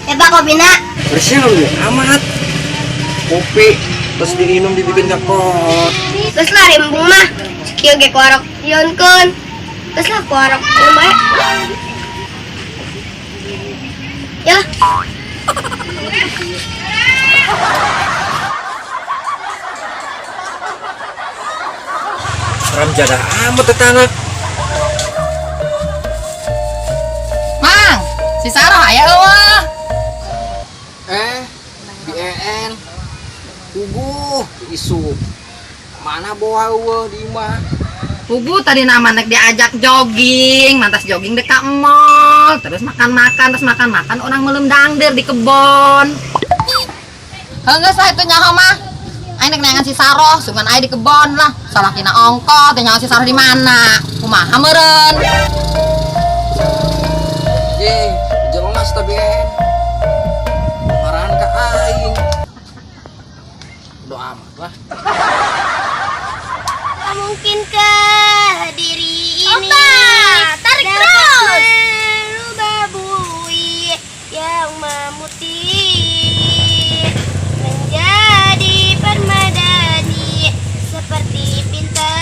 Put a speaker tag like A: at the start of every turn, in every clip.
A: Ya Pak kopina.
B: Bersih lu amat. Kopi terus diminum dibikin nyekot.
A: Geus lah rimbung mah. Kieu ge kuarok yonkeun. Geus lah kuarok minum bae. Ya.
B: Ram jadah amat tetangga.
C: Mang, si Saroh aya eueuh.
B: BN. Puguh isu. Mana bawa eueuh di imah?
C: Puguh tadi nama nek diajak jogging, mantas jogging dekat mall, terus makan-makan, terus makan-makan orang melem dangder di kebon. Heuh geus lah itu nyaho mah. Aing nek neangan si Saroh, sugan aing di kebon lah. Salakina ongkoh, teh nyaho si Saroh di mana? Kumaha meureun?
B: Ye, jelas tapi BN. Marahan ka aing. Doa amat lah.
A: Mungkinkah diri ini
D: Opa, tarik
A: dapat
D: terus.
A: merubah bui yang memutih menjadi permadani seperti pinta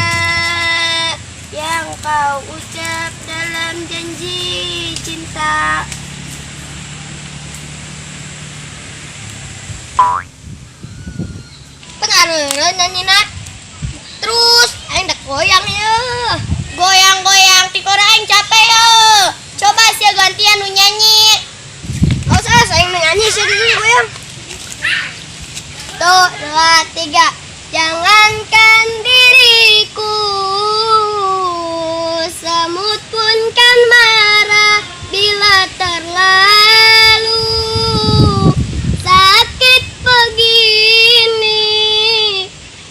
A: yang kau ucap dalam janji cinta. Pengaruh nyanyi nak. Terus aing dak goyang ya. Goyang-goyang tikora aing capek ya. Coba sia gantian nu nyanyi. Gak usah, aing nyanyi sia dulu goyang. 1, 2, 3. Jangankan diriku, semut pun kan marah bila terlalu sakit begini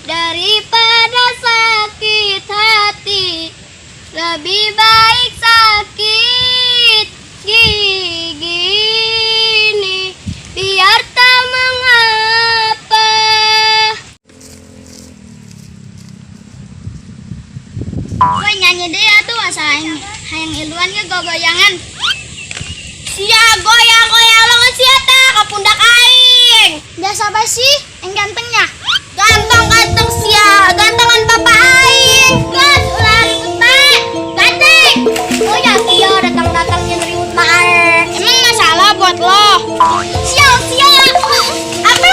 A: daripada sakit hati, lebih baik sakit gigi ini biar tak mengapa. Gue nyanyi deh ya tuh asa aing hayang iluan ge gogoyangan. Sia goyang-goyang longan sia tah ka pundak aing. Biasa bae sih, aing gantengnya. Ganteng-ganteng sia, gantengan bapak aing. Geus ulah ribut bae. Ganteng. Oh ya sia datang-datang nyen ribut bae.
D: Emang masalah buat lo?
A: Sial sia. Apa?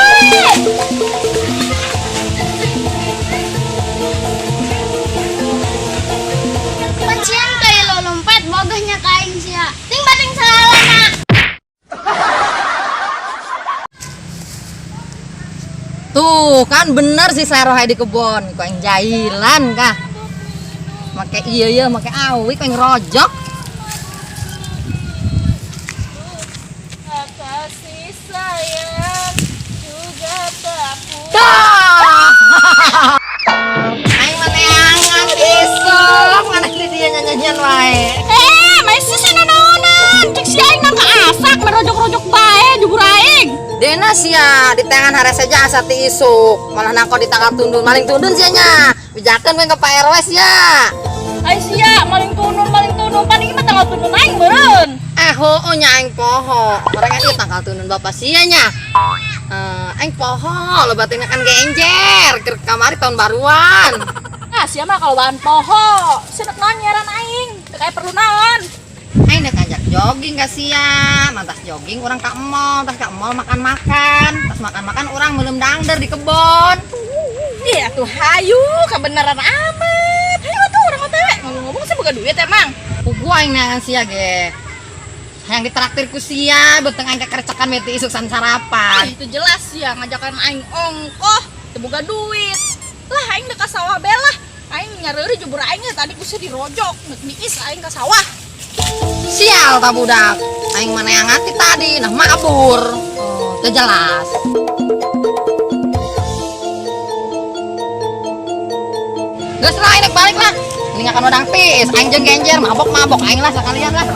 A: Pancian kayak lo lompat bogehnya ka aing sia. Ting bating salalana.
C: Tuh kan bener si Saroh di kebon, kok yang jailan kah? Make iya iya, make awi, kok yang rojok.
D: Kasih sayang juga tak
C: Dah. Aing maneangan isuk, mana di dia nyanyian wae.
D: Masih sih nanaonan. Cek si aing nang kaasak merojok-rojok bae jubur aing.
C: Dena sia di tangan hare saja asa ti isuk, malah nangko di tanggal tundun, maling tundun sia nya. Bijakeun we ke Pak RW sia.
D: Ai sia maling tunun paling mah tanggal tunun aing meureun.
C: Hoo nya aing poho. Mereka ieu tanggal tunun bapak sia nya. Aing poho lo batinnya kan genjer keur kamari tahun baruan.
D: Ah sia mah kalau bahan poho, sia nek naon nyaran aing, teu kayak perlu naon.
C: Aing dek ajak jogging ka sia, mantas jogging urang ka mall, tas ka mall makan-makan, tas makan-makan urang melem dangder di kebon.
D: Iya tuh hayu kebenaran amat. Hayu atuh urang mah teh ngomong-ngomong sih boga duit emang.
C: Puguh aing neangan sia ge. Hayang ditraktir ku sia, beuteung aing kekercekan meti isuk san sarapan.
D: Itu jelas ya ngajakan aing ongkoh, teu boga duit. Lah aing dek ka sawah belah. Aing nyareuri jubur aing tadi ku sia dirojok, nek diis aing ka sawah.
C: Sial ta budak. Aing mana yang ngati tadi, nah mabur. Oh, teu jelas. Geus lah aing balik lah. Ini ngakan wedang tiis, aing jeung genjer mabok-mabok aing lah sekalian lah.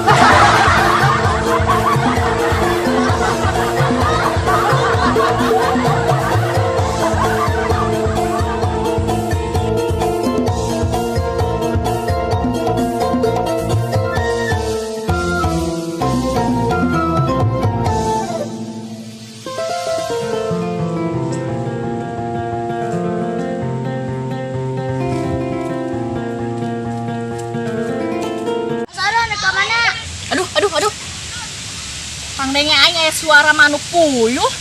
D: Pangdenge aing aya suara manuk puyuh.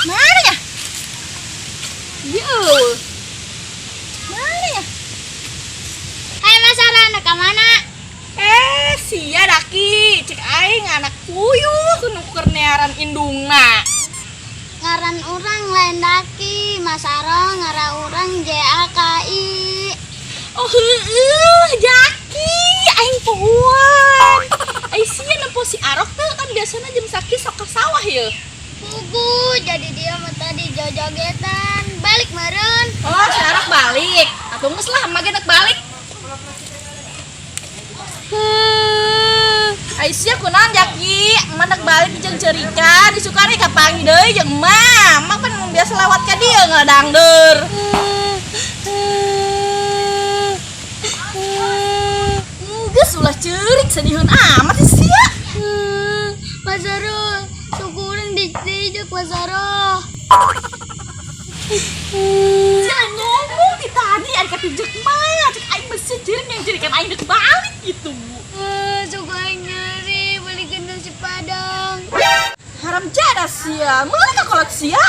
D: Mana ya? Ieu. Mana ya?
A: Hai Mas Sara, anak ka mana?
D: Eh, sia Daki, cek aing anak puyuh nu keur nearan indungna.
A: Ngaran urang lain Daki, Mas Sara ngaran urang JAKI.
D: Oh heueuh, Jaki, aing pohoan. Ai sia nempo si Arok teh kan biasanya jam sakieu sok ka sawah ye.
A: Pugu, jadi dia mah tadi jojogetan. Balik meureun.
D: Oh, si Arok balik. Atuh geus lah, emak ge nek balik. Ai sia kunaon Jaki? Emak nek balik jeung ceurikan, disukani kapanggih deui jeung emak. Emak kan biasa lewat ka dieu ngadangdeur. Geus ulah ceurik sediheun amat sih sia.
A: Mas Sara, suku urang dijek Mas Sara.
D: Jangan ngomong di tadi ari katijek mah. Cek aing besi ceurik yang cerikan aing dek balik gitu.
A: Suku aing nyeri balikin nasi padang.
D: Haram jadah sia. Meuli ka kolot sia.